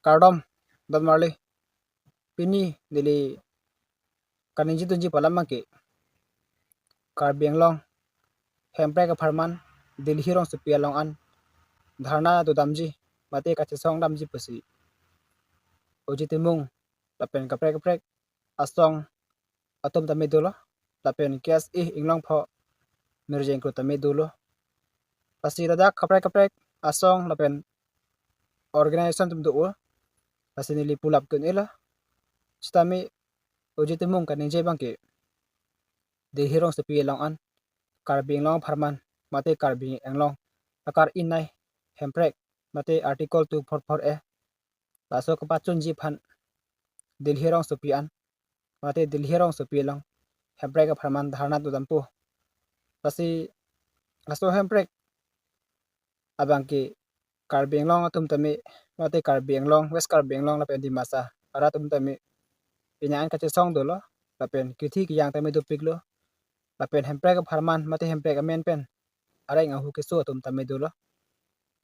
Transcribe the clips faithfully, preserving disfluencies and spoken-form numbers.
Kardom, don marli. Pini neli kaningje dunji pu alam abangke Karbi Anglong hemprek apharman Delhi rongsopi along an dharna dodamji mate kachesong damji pusi Ojit Timung lapen kaprek kaprek asong atum tame dolo, lapen K S A Inglongpho Mirjeng Kro tame dolo. Lasi ladak kaprek kaprek asong lapen organization atum do-o. Lasi neli pulap kun elo. Sitame Ojit Timung kaningje abangke Delhi rongsopi along an Karbi Anglong apharman mate Karbi Anglong akar inai hemprek mate Article two four four A laso kapachunji aphan Delhi rongsopi an mate Delhi rongsopi along hemprek apharman dharna dodampo. Lasi laso hemprek abangke Karbi Anglong atum tame mate Karbi Anglong, West Karbi Anglong lapen Dimasa arat atum tame pini an kachesong dolo, lapen kithi kejang tame dopiklo, lapen hemprek apharman mate hemprek amen pen areng ahu keso atum tame dolo.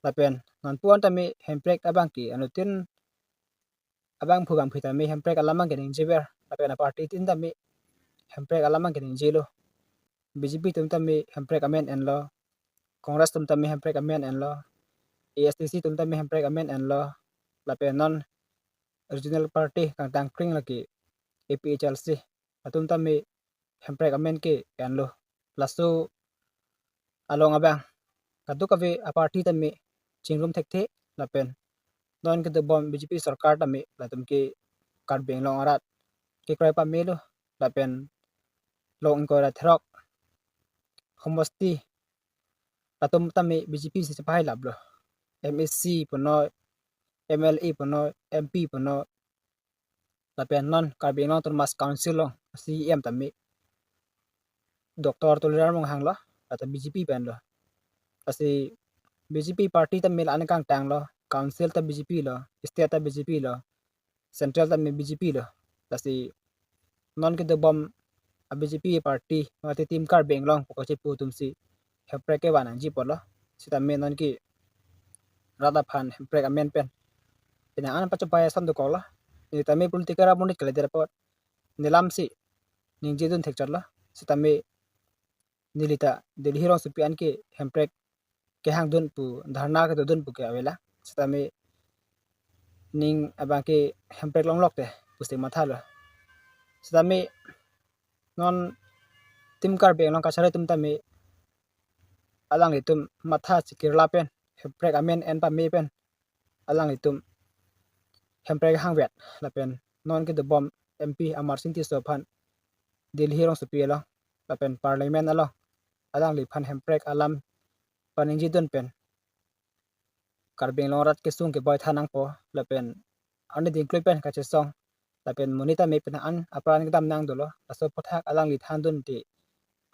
Lapen nonpu an tame hemprek abangke anuttin abangphu bangphi tame hemprek alam abangke ningjever, lapen aparty tin tame hemprek alam abangke ningjelo. B J P atum tame hemprek amen enlo, Congress atum tame hemprek amen enlo, A S D C atum tame hemprek amen enlo, lapen non regional party kangtang kring lake A P H L C atum tame hemprek amen ke enlo. Laso along abang kadokave aparty tame chingrum thekthe, lapen non kedobom B J P sorkar tame latum ke Karbi Anglong arat kekroi pamelo, lapen long ingkoi ra throk homosti latum tame B J P si chepahai laplo. M A C punoi, M L A punoi, M P punoi, lapen non Karbi Anglong Autonomous Council along C E M tame Doctor Tuliram Ronghang lo, lata B J P pen lo. Lasi B J P party tame la-an kangtang lo, council ta B J P lo, state ta B J P lo, central tame B J P lo. Lasi non kedobom a B J P party mate Team Karbi Anglong pu kachepu atum si hemprek kevan nangji apotlo. Sitame non ke rat aphan hemprek amen pen pini an pachopai ason dokoklo. Neli tame political amonit kalidet apot nelam si ningje dun thekchotlo. Sitame neli ta Delhi rongsopi an ke hemprek kehang dun pu, dharna kedo dun pu ke avelang. Sitame ning abangke hemprek longlok te pusi mathalo. Sitame non Team Karbi Anglong kachari atum tame alanglitum matha chikirla pen, hemprek amen en pame pen alanglitum hemprek hangvet, lapen non kedobom M P Amarsing Tisso aphan Delhi rongsopi along lapen parliament along alangliphan hemprek alam paningje dun pen Karbi Anglong arat kesung keboi than nangpo, lapen arni dingklui pen kachesong, lapen monit tame pini an apran kedam nang dolo. Laso aphuthak alangli than dun te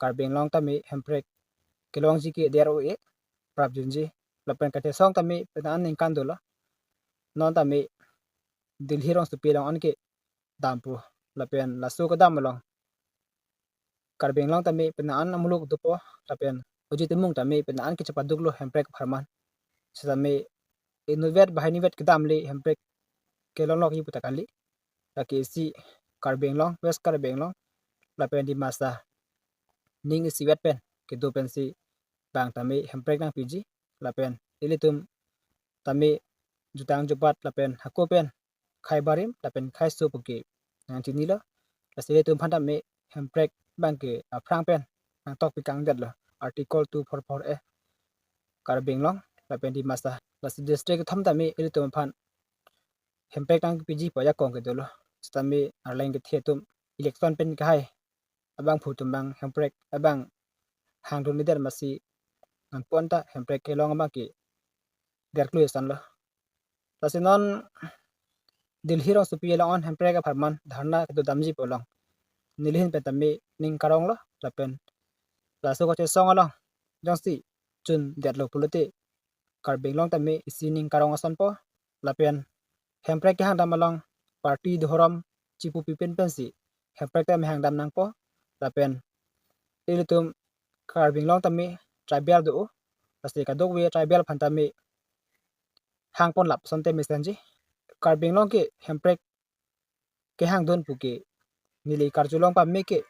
Karbi Anglong tame hemprek kelongji ke der o e prap junji, lapen kachesong tame pini an ningkan dolo. Non tame Delhi rongsopi along an ke dampo, lapen laso kedam along Karbi Anglong tame pini an amuluk dopo, lapen Ojit Timung tame pini an kechepaduklo hemprek apharman. Sitame inutvet banghinivet kedam le hemprek kelonglokji pu ta kali. Lake isi Karbi Anglong, West Karbi Anglong lapen Dimasa ning isivet pen kedo pensi bang tame hemprek nangpiji, lapen ilitum tame jutang jupat lapen hako pen khei barim lapen khei so pu ke nangchinilo. Lasi ilitum aphan tame hemprek abangke aphrang pen nangtokpi kangdetlo, Article two four four A Karbi Anglong lapen Dimasa. Lasi district kethom tame ilitum aphan hemprek nangpiji pu ajakong kedolo. Sitame arleng kethe atum election pen kehai abangphu atum abang hemprek abang hang dun leader masi nonpu an ta hemprek kelong abangke der klui ason lo. Lasi non Delhi rongsopi along an hemprek apharman dharna kedo damji pu along nelihin pen tame ning karonglo, lapen laso kachesong along jongsi chundetlo pulote Karbi Anglong tame isi ning karong asonpo, lapen hemprek kehang dam along party dhorom chipupi pen pensi hemprek tame hang dam nangpo, lapen ilitum Karbi Anglong tame tribal do-o, lasi kadokave tribal aphan tame hangponlap asonte mesenji. Karbi Anglong ke hemprek kehangdun pu ke neli karjulong pame ke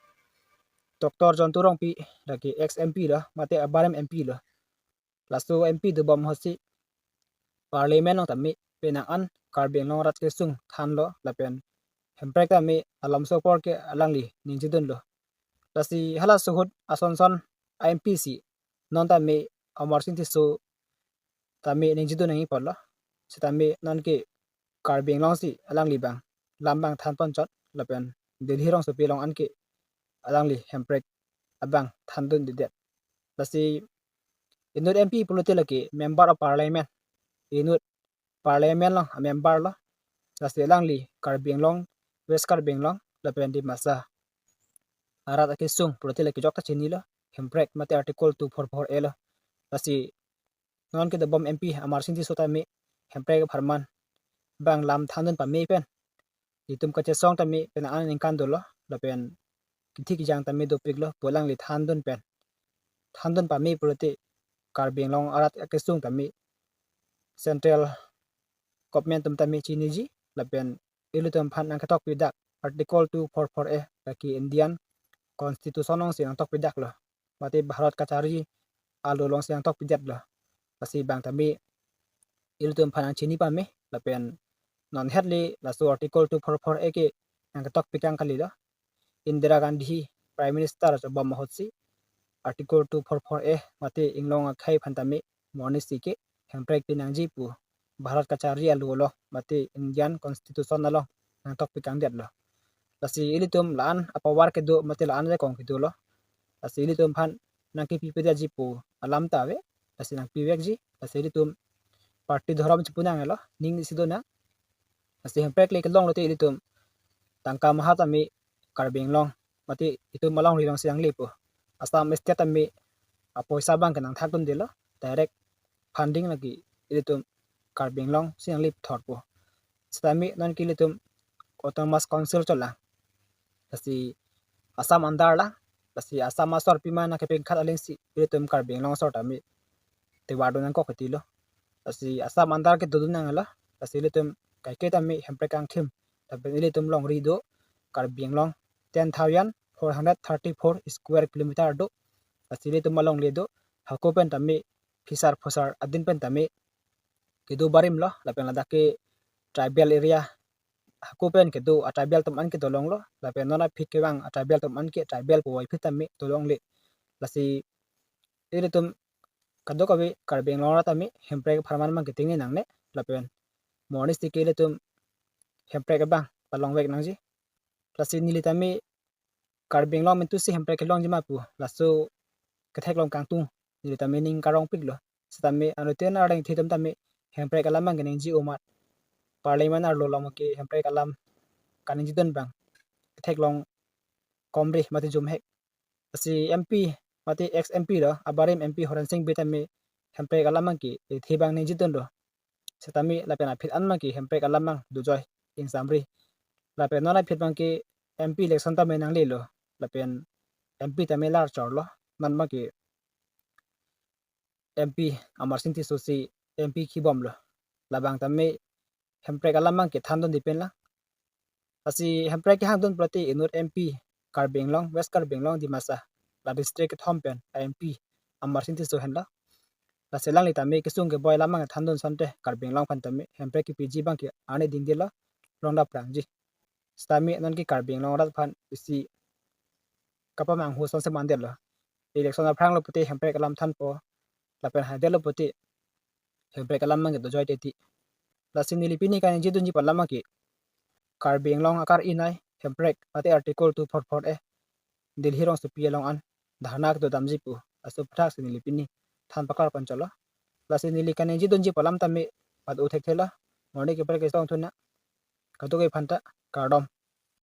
Doctor Jontu Rongpi, lake ex M P lo, mate abarim M P lo. Laso M P dobom ahutsi Parliament along tame penang an Karbi Anglong arat kesung thanlo lapen hemprek tame alam so apor ke alangli ningjedunlo. Lasi halaso ahut asonson a M P si non tame Amarsing Tisso tame ningjedun nangji apotlo. Sitame non ke Karbi Anglong si alangli abang lam abang thanponchot lapen Delhi rongsopi along anke alangli hemprek abang thandundedet. Lasi inut M P pulote lake Member of Parliament, inut Parliament along a-member lo. Lasi alangli Karbi Anglong, West Karbi Anglong lapen Dimasa arat akesung pulote lake jokta chinilo, hemprek mate Article two four four A lo. Lasi non kedobom M P Amarsing Tisso tame hemprek apharman abang lam thandun pame pen itum kachesong tame penang an aningkan dolo lapen kithi kejang tame dopiklo pu alangli thandun pen, thandun pame pulote Karbi Anglong arat akesung tame central government atum tame chiniji lapen ilitum aphan nangketokpidak Article two four four A, lake Indian Constitution alongsi nangtokpidaklo, mate Bharat kachari alo alongsi nangtokpidetlo. Lasi abang tame ilitum aphan nangchini pame lapen non het le laso Article two four four A ke nangketokpikang kalilo. Indira Gandhi Prime Minister chobom ahutsi Article two four four A mate inglong akhei aphan tame monit si ke hemprek pinangji pu Bharat kachari alo along mate Indian Constitution along nangtokpikangdetlo. Lasi ilitum la-an apower kedo mate la-an ajakong kedolo. Lasi ilitum aphan nangkepipedetji pu alam ta ave. Lasi nangpivekji. Lasi ilitum party dhorom chipunanglo, ning isi donang. Lasi hemprek le kelonglote ilitum tangka maha tame Karbi Anglong mate itum alongri alongsi nanglepo. Assam State tame apoisa abang ke nangthakdundelo, direct funding lake ilitum Karbi Anglong si nanglethorpo. Sitame non ke ilitum Autonomous Council cholang. Lasi Assam under lang. Lasi Assam asor pima nangkepingkhat alingsi ilitum Karbi Anglong asor tame tovar dun nangkok ketilo. Lasi Assam under ke dodun nanglo. Lasi ilitum kaike tame hemprek angthim lapen ilitum longri do, Karbi Anglong ten thousand four hundred thirty-four square kilometer do. Lasi ilitum alongle do, hako pen tame phisar phusar adin pen tame kedo barimlo lapen ladak ke tribal area, hako pen kedo a-tribal atum an ke dolonglo lapen non aphi kevang a-tribal atum an ke tribal puvoiphit tame dolongle. Lasi ilitum kadokave Karbi Anglong arat tame hemprek apharman abang ke tengne nangne lapen monit si ke ilitum hemprek abang palongvek nangji. Lasi neli tame Karbi Anglong mentu si hemprek kelongji ma pu laso ketheklong kangtung neli tame ning karongpiklo. Sitame anuttin arleng thitum tame hemprek alam abang keningje amat Parliament arlo along ke hemprek alam kaningjedun abang ketheklong komre mate jumhek. Lasi M P mate ex M P lo, abarim M P Horen Sing Bey tame hemprek alam abang ke ithi abang ningjedunlo. Sitame lapen aphi an abang ke hemprek alam abang dojoi ingsamri. Lapen non aphi abang ke M P election tame nanglelo. Lapen M P tame lar chorlo. Non abang ke M P Amarsing Tisso si M P kibomlo. Labang tame hemprek alam abang ke thandunde pen lang. Lasi hemprek kehangdun pulote inut M P Karbi Anglong, West Karbi Anglong, Dimasa, la district kethom pen a-M P Amarsing Tisso henlo. Lasi alangli tame kesung keboi alam abang thandun asonte Karbi Anglong aphan tame hemprek kepiji abang ke arni dingdelo, longdapprangji. Sitame non ke Karbi Anglong arat aphan isi kapamanghu asonsi mandetlo. Election aphranglo pulote hemprek alam thanpo, lapen haidetlo pulote hemprek alam abang ke dojoi teti. Lasi neli pini kaningjedunji pu alam abang ke Karbi Anglong akar-inai hemprek mate Article two four four A Delhi rongsopi along an dharna kedodamji pu laso aphuthak si neli pini than pakarponchotlo. Lasi neli kaningjedunji pu alam tame pado thekthelo. Mane ke prek kesong thuna. Kadokave aphanta kardom.